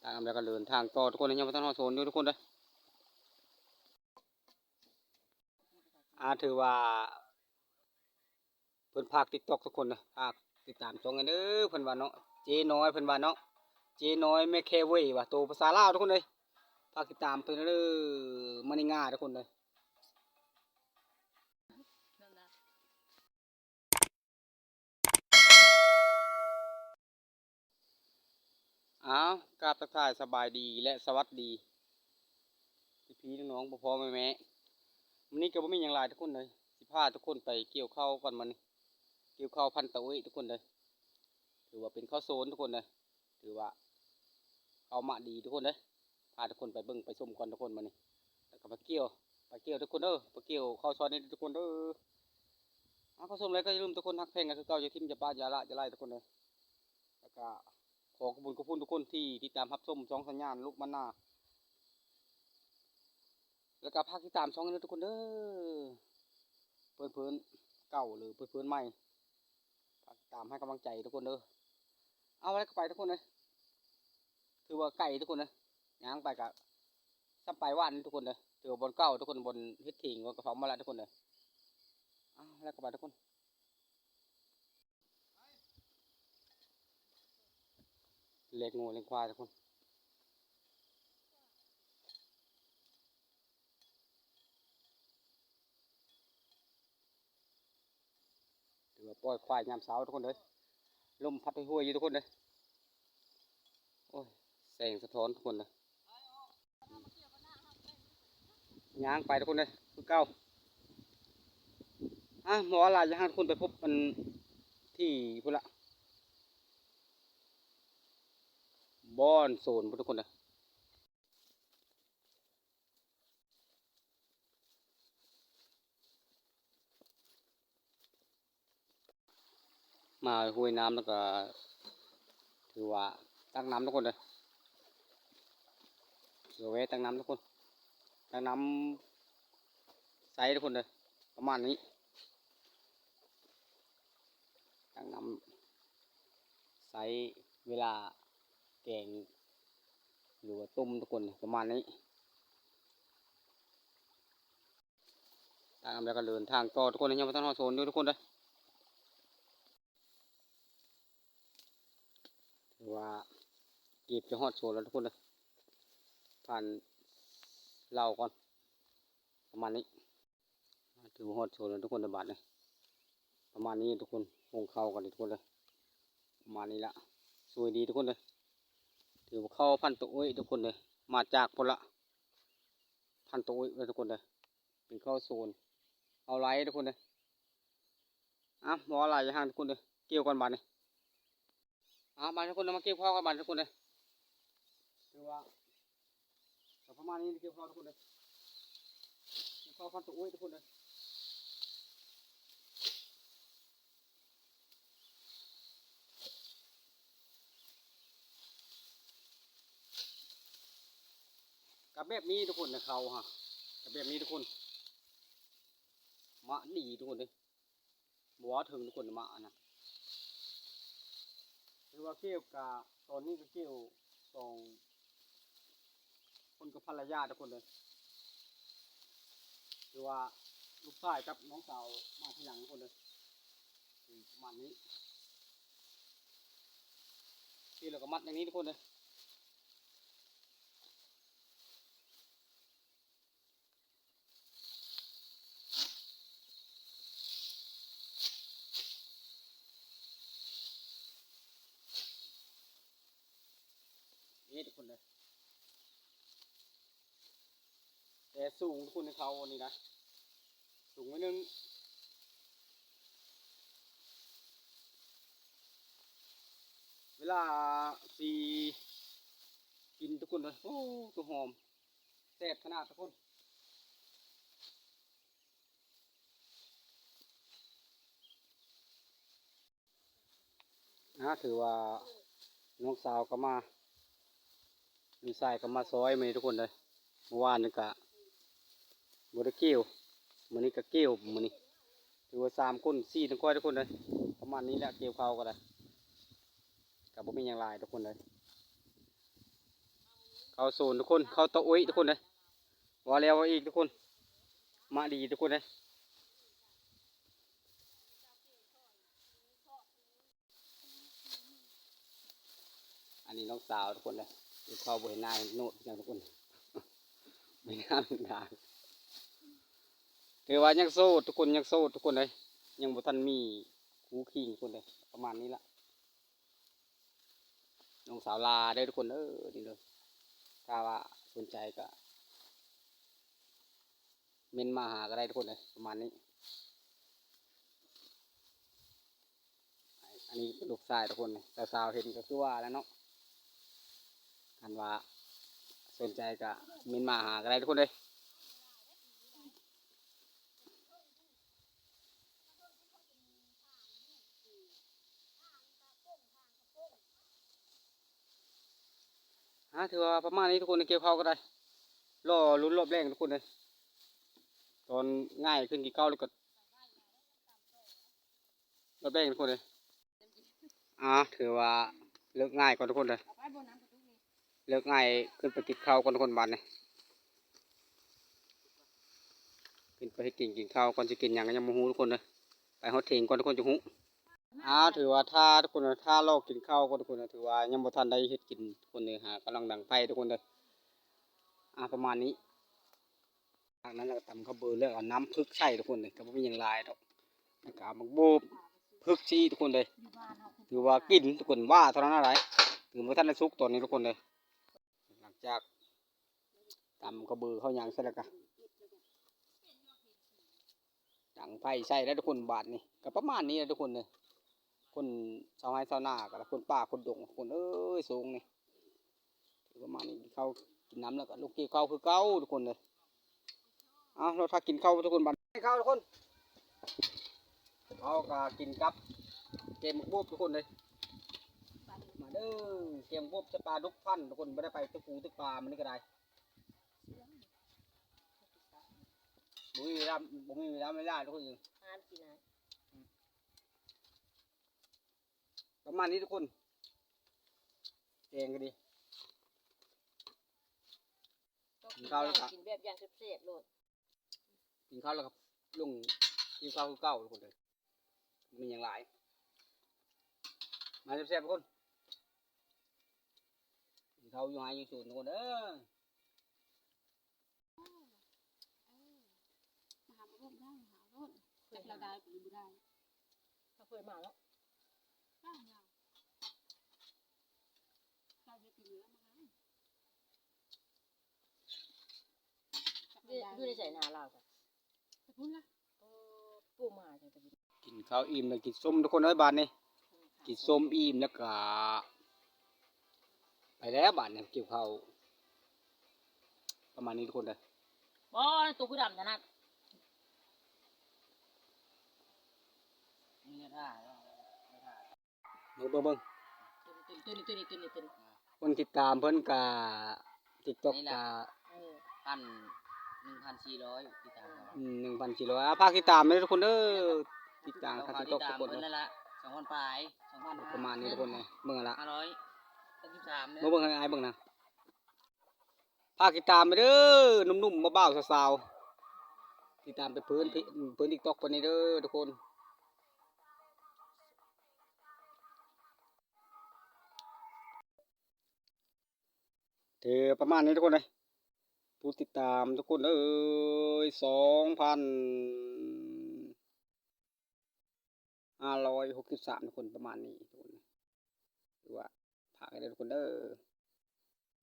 ຕາມແລ້ວກໍເດີນທາງຕໍ່ທຸກຄົນ ຍັງບໍ່ທັນຮອດໂຊນຢູ່ທຸກຄົນເດີ. ອ່າ ຖືວ່າເພິ່ນພາກຕິກຕັອກທຸກຄົນເດີ ພາກຕິດຕາມຊ່ອງກັນເດີ ເພິ່ນວ່າເນາະ ເຈນ້ອຍ ເພິ່ນວ່າເນາະ ເຈນ້ອຍແມ່ແຄເວີຍວ່າ ໂຕພາສາລາວທຸກຄົນເດີ ພາກຕິດຕາມເພິ່ນເດີ ມະນີງາທຸກຄົນເດີ. ອ້າວ ກາບທັກທາຍສະບາຍດີ ແລະ ສະຫວັດດີ ພີ່ໆ ນ້ອງໆ ພໍ່ໆ ແມ່ໆ. ມື້ນີ້ກໍບໍ່ມີຫຍັງຫຼາຍທຸກຄົນເອີຍ ຊິພາທຸກຄົນໄປກ່ຽວເຂົ້າກ່ອນມື້ນີ້ ກ່ຽວເຂົ້າພັນຕາອຸ້ຍທຸກຄົນເອີຍ ຖືວ່າເປັນເຂົ້າໂຊນທຸກຄົນເອີຍ ຖືວ່າເຂົ້າມາດີທຸກຄົນເອີຍ. ພາທຸກຄົນໄປເບິ່ງໄປຊົມກ່ອນທຸກຄົນມື້ນີ້ ແລ້ວກໍໄປກ່ຽວ ໄປກ່ຽວທຸກຄົນເດີ ໄປກ່ຽວເຂົ້າຊ່ອນນີ້ທຸກຄົນເດີ. ເອົາ ກໍຊົມແລ້ວກໍຢ່າລືມທຸກຄົນ ຮັກແພງກັນຄືເກົ່າ ຢ່າຖິ້ມ ຢ່າປະ ຢ່າລະ ຢ່າໄລ່ທຸກຄົນເດີ. ແລ້ວກໍຂໍຂອບຄຸນ ຂອບຄຸນທຸກຄົນທີ່ຕິດຕາມຮັບຊົມຊ່ອງສັນຍານລຸກມານາ ແລ້ວກໍຝາກຕິດຕາມຊ່ອງເດີທຸກຄົນເດີ ເພື່ອນໆເກົ່າ ຫຼື ເພື່ອນໆໃໝ່ ຝາກຕິດຕາມໃຫ້ກຳລັງໃຈທຸກຄົນເດີ. ເອົາ ແລ້ວກໍໄປທຸກຄົນເດີ ຖືວ່າໄກທຸກຄົນເດີ ຍ່າງໄປກໍສ່ຳໄປຫວານທຸກຄົນເດີ ຖືວ່າບ່ອນເກົ່າທຸກຄົນ ບ່ອນເຮັດຖິງ ບ່ອນກະເທົາມາແລ້ວທຸກຄົນເດີ. ເອົາ ແລ້ວກໍໄປທຸກຄົນ ລ້ຽງງົວລ້ຽງຄວາຍທຸກຄົນ ຖືວ່າປ່ອຍຄວາຍຍາມເຊົ້າທຸກຄົນເດີ ລົມພັດຫວຍໆຢູ່ທຸກຄົນເດີ. ໂອ້ຍ ແສງສະທ້ອນທຸກຄົນເດີ ຍ່າງໄປທຸກຄົນເດີ ຄືເກົ່າ. ອ່ະ ບໍ່ວ່າຫຼາຍ ຢາກໃຫ້ທຸກຄົນໄປພົບອັນທີ່ພຸ້ນລະ ບ່ອນໂຊນພຸ້ນທຸກຄົນເດີ. ມາຫ້ວຍນ້ຳແລ້ວກໍຖືວ່າຕັກນ້ຳທຸກຄົນເດີ ຖືວ່າແວ່ຕັກນ້ຳທຸກຄົນ ຕັກນ້ຳໃຊ້ທຸກຄົນເດີ ປະມານນີ້ ຕັກນ້ຳໃຊ້ເວລາແກງ ຫຼືວ່າຕົ້ມທຸກຄົນ ປະມານນີ້. ຕາມແລ້ວກໍເດີນທາງຕໍ່ທຸກຄົນ ຍັງບໍ່ທັນຮອດໂຊນຢູ່ທຸກຄົນເດີ ຖືວ່າເກືອບຈະຮອດໂຊນແລ້ວທຸກຄົນເດີ ຜ່ານເຫຼົ່າກ່ອນ ປະມານນີ້ ຖືວ່າຮອດໂຊນແລ້ວທຸກຄົນເດີ ບາດນີ້ ປະມານນີ້ທຸກຄົນ ໂຮງເຂົ້າກັນເດີທຸກຄົນເດີ ປະມານນີ້ລະ ສວຍດີທຸກຄົນເດີ ຖືວ່າເຂົ້າພັນຕາອຸ້ຍທຸກຄົນເດີ ມາຈາກພຸ້ນລະ ພັນຕາອຸ້ຍເດີທຸກຄົນເດີ ເປັນເຂົ້າໂຊນ ເຂົ້າໄລ່ທຸກຄົນເດີ. ອ່ະ ບໍ່ວ່າຫຼາຍ ຢ່າຫ່າງທຸກຄົນເດີ ກ່ຽວກ່ອນບາດນີ້. ອ່າ ມາທຸກຄົນ ມາກ່ຽວເຂົ້າກັນບາດນີ້ທຸກຄົນເດີ ຖືວ່າກໍປະມານນີ້ ກ່ຽວເຂົ້າທຸກຄົນເດີ ກ່ຽວເຂົ້າພັນຕາອຸ້ຍທຸກຄົນເດີ ກໍແບບນີ້ທຸກຄົນນະ ເຂົ້າຫາ ກໍແບບນີ້ທຸກຄົນ ມະດີທຸກຄົນເດີ. ບໍ່ເຖິງທຸກຄົນມາອັນນັ້ນ ຖືວ່າກ່ຽວກະ ຕອນນີ້ກໍກ່ຽວສອງຄົນກັບພັນລະຍາທຸກຄົນເດີ ຖືວ່າລູກຊາຍກັບນ້ອງສາວມາທີຫຼັງທຸກຄົນເດີ ປະມານນີ້ ທີ່ແລ້ວກໍມັດຢ່າງນີ້ທຸກຄົນເດີ. ນີ້ທຸກຄົນເດີ ແຕ່ສູງທຸກຄົນ ເຂົ້າອັນນີ້ນະ ສູງໜ້ອຍໜຶ່ງ ເວລາຊິກິນທຸກຄົນເດີ ໂອ້ ຕົວຫອມ ແຊບຂະໜາດທຸກຄົນ. ອ່າ ຖືວ່ານ້ອງສາວກໍມາ ນ້ອງຊາຍກໍມາຊ່ອຍມື້ນີ້ທຸກຄົນເດີ ເມື່ອວານນີ້ກະບໍ່ໄດ້ກ່ຽວ ມື້ນີ້ກະກ່ຽວ ມື້ນີ້ຖືວ່າສາມຄົນ ສີ່ ທັງຂ້ອຍທຸກຄົນເດີ ປະມານນີ້ແຫຼະ ກ່ຽວເຂົ້າກໍໄດ້ ກະບໍ່ມີຫຍັງຫຼາຍທຸກຄົນເດີ. ເຂົ້າສວນທຸກຄົນ ເຂົ້າຕາໂອ້ຍທຸກຄົນເດີ ວ່າແລ້ວວ່າອີກທຸກຄົນ ມາດີທຸກຄົນເດີ. ອັນນີ້ນ້ອງສາວທຸກຄົນເດີ ເຂົ້າບໍ່ເຫັນໜ້າເຫັນໂນດຫຍັງທຸກຄົນ ບໍ່ເຫັນໜ້າເຫັນຕາ ຖືວ່າຍັງໂສດທຸກຄົນ ຍັງໂສດທຸກຄົນເດີ ຍັງບໍ່ທັນມີຄູ່ຄີງທຸກຄົນເດີ ປະມານນີ້ລະ. ນ້ອງສາວລາເດີທຸກຄົນເດີ ນີ້ເດີ ຖ້າວ່າສົນໃຈກະເມັ້ນມາຫາກະໄດ້ທຸກຄົນເດີ ປະມານນີ້. ອັນນີ້ເປັນລູກຊາຍທຸກຄົນ ສາວໆເຫັນກະຄືວ່າແຫຼະເນາະ ຄັນວ່າສົນໃຈກະເມັ້ນມາຫາກະໄດ້ທຸກຄົນເດີ. ອ່າ ຖືວ່າປະມານນີ້ທຸກຄົນ ກ່ຽວເຂົ້າກະໄດ້ ລໍລຸ້ນລອບແລງທຸກຄົນເດີ ຕອນຫງາຍຂຶ້ນກິນເຂົ້າແລ້ວກະ ລອບແລງທຸກຄົນເດີ. ອ່າ ຖືວ່າເລີກງານກ່ອນທຸກຄົນເດີ ເລີກງານຂຶ້ນໄປກິນເຂົ້າກ່ອນທຸກຄົນ ບາດນີ້ ຂຶ້ນໄປເຮັດກິນ ກິນເຂົ້າກ່ອນ ຊິກິນຫຍັງກະຍັງບໍ່ຮູ້ທຸກຄົນເດີ ໄປຮອດເຖິງກ່ອນທຸກຄົນຈຶ່ງຮູ້. ອ່າ ຖືວ່າຖ້າທຸກຄົນ ຖ້າລໍກິນເຂົ້າກ່ອນທຸກຄົນ ຖືວ່າຍັງບໍ່ທັນໄດ້ເຮັດກິນທຸກຄົນເດີ ຫາກຳລັງດັງໄຟທຸກຄົນເດີ. ອ່າ ປະມານນີ້ ຈາກນັ້ນລະກະຕຳເຂົ້າເບີ ແລ້ວເອົານ້ຳຜຶກໃສ່ທຸກຄົນເດີ ກະບໍ່ມີຫຍັງຫຼາຍດອກ ແລ້ວກະເອົາໝາກໂບບຜຶກຊີ້ທຸກຄົນເດີ ຖືວ່າກິນທຸກຄົນ ຫວ່າເທົ່ານັ້ນລະ ຄືບໍ່ທັນໄດ້ສຸກຕອນນີ້ທຸກຄົນເດີ. ຫຼັງຈາກຕຳເຂົ້າເບີເຂົ້າຫຍັງເສັດແລ້ວກະ ດັງໄຟໃສ່ແລ້ວທຸກຄົນ ບາດນີ້ກະປະມານນີ້ແຫຼະທຸກຄົນເດີ ຄົນຊາວໄຮ່ຊາວນາກະລະຄົນປ່າຄົນດົງທຸກຄົນເອີຍ ໂຊງນີ້ ປະມານນີ້ ເຂົ້າກິນນ້ຳແລ້ວກະລົງກ່ຽວເຂົ້າຄືເກົ່າທຸກຄົນເດີ. ເອົາ ລໍຖ້າກິນເຂົ້າທຸກຄົນ ບາດນີ້ເຂົ້າທຸກຄົນ ເຮົາກະກິນກັບແກງໝາກໂບບທຸກຄົນເດີ ມາເດີ ແກງໝາກໂບບໃສ່ປາດຸກພັນທຸກຄົນ ບໍ່ໄດ້ໄປຕຶກປູຕຶກປາມື້ນີ້ກະໄດ້ ບໍ່ມີເວລາ ບໍ່ມີເວລາ ເວລາທຸກຄົນ ປະມານນີ້ທຸກຄົນ ແກງກະດີ ກິນເຂົ້າແລ້ວກະ ກິນແບບຢ່າງແຊບໆໂລດ ກິນເຂົ້າແລ້ວກະລົງກິນເຂົ້າຄືເກົ່າທຸກຄົນເດີ ບໍ່ມີຫຍັງຫຼາຍ ມາແຊບໆທຸກຄົນ ກິນເຂົ້າຢູ່ໄຮ່ຢູ່ສວນທຸກຄົນເດີ. ເອີ ມາຫາບໍ່ໄດ້ ມາຫາໂລດ ຈັກລາວໄດ້ຫຼືບໍ່ໄດ້ ເຮົາເຄີຍມາແລ້ວ ໄດ້ແລ້ວ ເຈົ້າເຮັດຢູ່ແລ້ວມາຫາ ຢູ່ໃນໃສນາລາວ ໄປພຸ້ນລະ ເອີ ປູມາຈັງ ກິນເຂົ້າອີ່ມແລ້ວກິນສົ້ມທຸກຄົນເອີຍ ບາດນີ້ ກິນສົ້ມອີ່ມແລ້ວກະ ໄປແລ້ວບາດນີ້ ກ່ຽວເຂົ້າ ປະມານນີ້ທຸກຄົນເດີ ບໍ່ ໂຕຄືດຳຂະໜາດ ເບິ່ງ ເບິ່ງ ເບິ່ງ ໂຕນີ້ ໂຕນີ້ ໂຕນີ້ ໂຕນີ້ ຄົນຕິດຕາມເພິ່ນກະ ຕິກຕັອກກະ ເອີ ພັນ ໜຶ່ງພັນສີ່ຮ້ອຍຕິດຕາມ ອືມ ໜຶ່ງພັນສີ່ຮ້ອຍ ອ່າ ຝາກຕິດຕາມເດີທຸກຄົນເດີ ຕິດຕາມທາງຕິກຕັອກທຸກຄົນເດີ ສອງພັນປາຍ ສອງພັນ ປະມານນີ້ທຸກຄົນເດີ ເບິ່ງຫັ້ນລະ ຫ້າຮ້ອຍຫົກສິບສາມ ມາເບິ່ງໃຫ້ອ້າຍເບິ່ງນະ ຝາກຕິດຕາມໄປເດີ ໜຸ່ມໆ ບ່າວໆ ສາວໆ ຕິດຕາມໄປເພິ່ນ ເພິ່ນຕິກຕັອກເພິ່ນນີ້ເດີທຸກຄົນ ຖືປະມານນີ້ທຸກຄົນເອີຍ ຜູ້ຕິດຕາມທຸກຄົນເອີຍ ສອງພັນຫ້າຮ້ອຍຫົກສິບສາມທຸກຄົນ ປະມານນີ້ທຸກຄົນ ຖືວ່າຝາກໃຫ້ເດີທຸກຄົນເດີ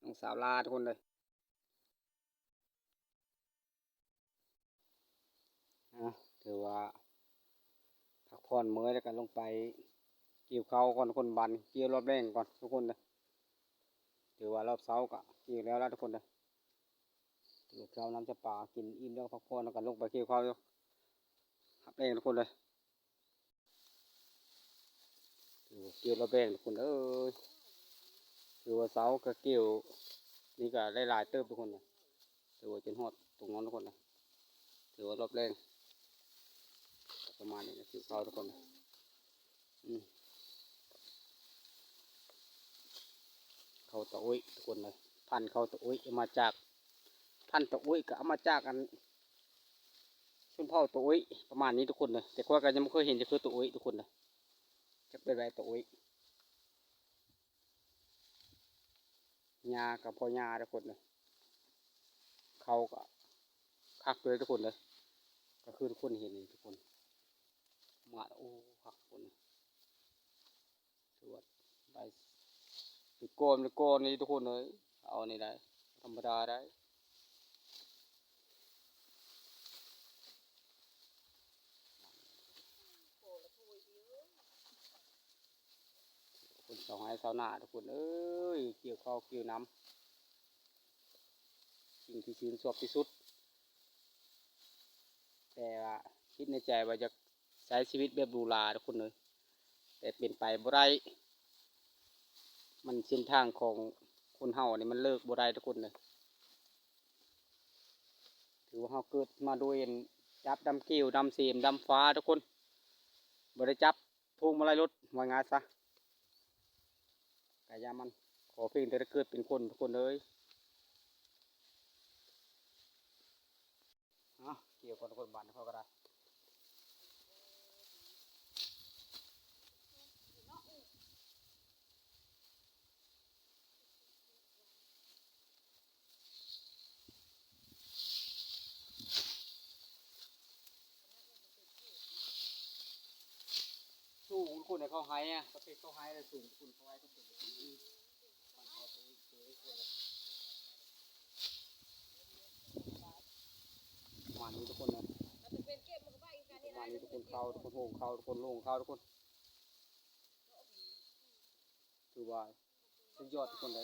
ນ້ອງສາວລາທຸກຄົນເດີ. ອ່າ ຖືວ່າພັກຜ່ອນເມື່ອຍແລ້ວກະລົງໄປກ່ຽວເຂົ້າກ່ອນທຸກຄົນ ບາດນີ້ກ່ຽວລອບແລງກ່ອນທຸກຄົນເດີ ຖືວ່າລອບເຊົ້າກະກ່ຽວແລ້ວລະທຸກຄົນເດີ ກ່ຽວເຂົ້ານ້ຳຈຳປາ ກິນອີ່ມແລ້ວກະພັກຜ່ອນ ແລ້ວກະລົງໄປກ່ຽວເຂົ້າຢູ່ ຮັບແລງທຸກຄົນເດີ. ຖືວ່າກ່ຽວລອບແລງທຸກຄົນເອີຍ ຖືວ່າເຊົ້າກະກ່ຽວ ນີ້ກະໄດ້ຫຼາຍເຕີບທຸກຄົນ ຖືວ່າຈົນຮອດຕົງນັ້ນທຸກຄົນ ຖືວ່າລອບແລງ ປະມານນີ້ ກ່ຽວເຂົ້າທຸກຄົນ ອືມ ເຂົ້າຕາໂອ້ຍທຸກຄົນເອີຍ. ພັນເຂົ້າຕາໂອ້ຍ ເອົາມາຈາກ ພັນຕາໂອ້ຍກໍເອົາມາຈາກອັນ ຊົນເຜົ່າຕາໂອ້ຍ ປະມານນີ້ທຸກຄົນເດີ. ແຕ່ຂ້ອຍກໍຍັງບໍ່ເຄີຍເຫັນຈັກເທື່ອຕາໂອ້ຍທຸກຄົນເດີ ຈັກແບບໃດຕາໂອ້ຍ. ຫຍ້າກໍພໍຫຍ້າທຸກຄົນເດີ ເຂົ້າກໍຄັກເລີຍທຸກຄົນເດີ. ກໍຄືທຸກຄົນເຫັນນີ້ທຸກຄົນ ມາ ໂອ້ ຄັກທຸກຄົນເດີ. ສວດໄດ້ເປັນກ້ອນເປັນກ້ອນນີ້ທຸກຄົນເອີຍ ເອົານີ້ໄດ້ ບໍ່ທຳມະດາໄດ໋. ຄົນຊາວໄຮ່ຊາວນາທຸກຄົນເອີຍ ກ່ຽວເຂົ້າກ່ຽວນຳ ສິ່ງທີ່ຊື່ນຊອບທີ່ສຸດ. ແຕ່ວ່າຄິດໃນໃຈວ່າຢາກໃຊ້ຊີວິດແບບຫຼູຫຼາທຸກຄົນເອີຍ ແຕ່ເປັນໄປບໍ່ໄດ້ ມັນເສັ້ນທາງຂອງຄົນເຮົານີ້ມັນເລີກບໍ່ໄດ້ທຸກຄົນເອີຍ. ຖືວ່າເຮົາເກີດມາໂດຍອັນຈັບດຳກ່ຽວ ດຳເສມ ດຳຟ້າທຸກຄົນ ບໍ່ໄດ້ຈັບພວງມາໄລລົດ ວ່າງ່າຍຊະ ກະຢ່າມັນ ຂໍພຽງແຕ່ໄດ້ເກີດເປັນຄົນທຸກຄົນເອີຍ. ເອົາ ກ່ຽວກ່ອນທຸກຄົນ ບາດນີ້ເຮົາກໍໄດ້ ສູງພຸ້ນ ເຂົາໄຮ່ອະ ປະເພດເຂົາໄຮ່ລະສູງພຸ້ນ ເຂົາໄຮ່ກໍສູງ ປະມານນີ້ທຸກຄົນນະ ປະມານນີ້ທຸກຄົນ ເຂົ້າທຸກຄົນ ໂຮງເຂົ້າທຸກຄົນ ໂຮງເຂົ້າທຸກຄົນ ຖືວ່າ ສຸດຍອດທຸກຄົນເດີ.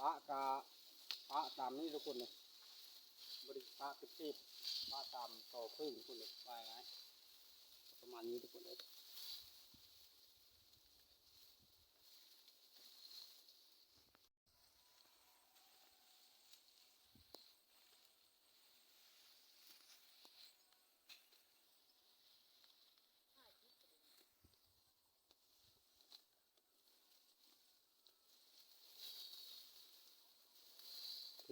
ປະກະປະຕາມນີ້ທຸກຄົນເລີຍ ບໍ່ໄດ້ປະເປັນເສບ ປະຕາມຕໍ່ເຄິ່ງທຸກຄົນເລີຍ ວ່າງ່າຍ ປະມານນີ້ທຸກຄົນເລີຍ.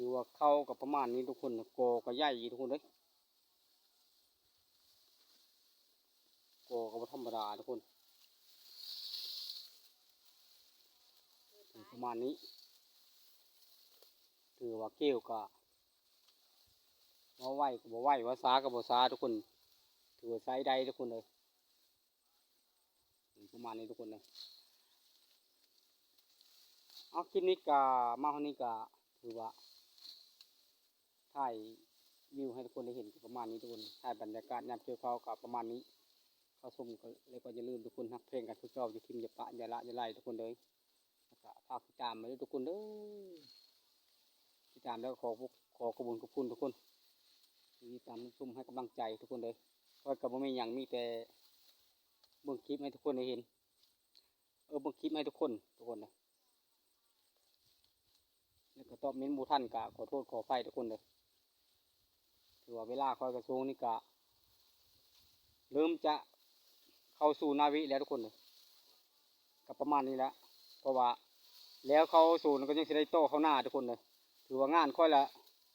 ຖືວ່າເຂົ້າກໍປະມານນີ້ທຸກຄົນ ກໍ ກໍໃຫຍ່ທຸກຄົນເອີຍ. ກໍ ກໍບໍ່ທຳມະດາທຸກຄົນ ປະມານນີ້ ຖືວ່າກ່ຽວກໍ ເວົ້າໄວກໍບໍ່ໄວ ເວົ້າຊ້າກໍບໍ່ຊ້າທຸກຄົນ ຖືວ່າໃຊ້ໄດ້ທຸກຄົນເອີຍ. ປະມານນີ້ທຸກຄົນເດີ. ເອົາ ຄລິບນີ້ກະມາຮອດນີ້ກະຖືວ່າຖ່າຍວິວໃຫ້ທຸກຄົນໄດ້ເຫັນປະມານນີ້ທຸກຄົນ ຖ່າຍບັນຍາກາດຍາມກ່ຽວເຂົ້າກະປະມານນີ້. ເຂົ້າຊົມກໍ ແລ້ວກໍຢ່າລືມທຸກຄົນ ຮັກແພງກັນຄືເກົ່າ ຢ່າຖິ້ມ ຢ່າປະ ຢ່າລະ ຢ່າໄລ່ທຸກຄົນເດີ. ແລ້ວກໍຝາກຕິດຕາມໄວ້ເດີທຸກຄົນເດີ ຕິດຕາມແລ້ວກໍຂໍ ຂໍຂອບຄຸນຂອບຄຸນທຸກຄົນທີ່ຕິດຕາມຮັບຊົມໃຫ້ກຳລັງໃຈທຸກຄົນເດີ. ຂ້ອຍກໍບໍ່ມີຫຍັງ ມີແຕ່ເບິ່ງຄລິບໃຫ້ທຸກຄົນໄດ້ເຫັນ ເອີ ເບິ່ງຄລິບໃຫ້ທຸກຄົນ ທຸກຄົນເດີ. ແລ້ວກໍຕອບເມັນບໍ່ທັນ ກໍຂໍໂທດຂໍອະໄພທຸກຄົນເດີ. ຖືວ່າເວລາຂ້ອຍກໍຊ່ວງນີ້ກໍເລີ່ມຈະເຂົ້າສູ່ໜ້າວິແລ້ວທຸກຄົນເດີ ກໍປະມານນີ້ແຫຼະ ເພາະວ່າແລ້ວເຂົ້າສູ່ ກໍຍັງຊິໄດ້ຕໍ່ເຂົ້າໜ້າທຸກຄົນເດີ. ຖືວ່າງານຂ້ອຍລະ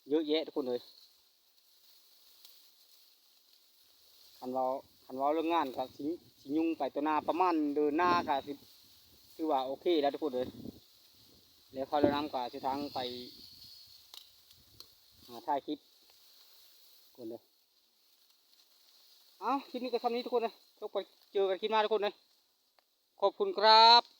ເຍອະແຍະທຸກຄົນເອີຍ. ຄັນເວົ້າ ຄັນເວົ້າເລື່ອງງານກໍຊິ ຊິຫຍຸ້ງໄປຕໍ່ໜ້າ ປະມານເດືອນໜ້າກໍຊິຖືວ່າໂອເຄແລ້ວທຸກຄົນເອີຍ. ແລ້ວເຂົ້າແລ້ວນຳກໍຊິທາງໄປຫາຖ່າຍຄລິບທຸກຄົນເດີ. ເອົາ ຄລິບນີ້ກໍສ່ຳນີ້ທຸກຄົນເດີ. ພົບກັນ ເຈີກັນຄລິບໜ້າທຸກຄົນເດີ. ຂອບຄຸນຄັບ.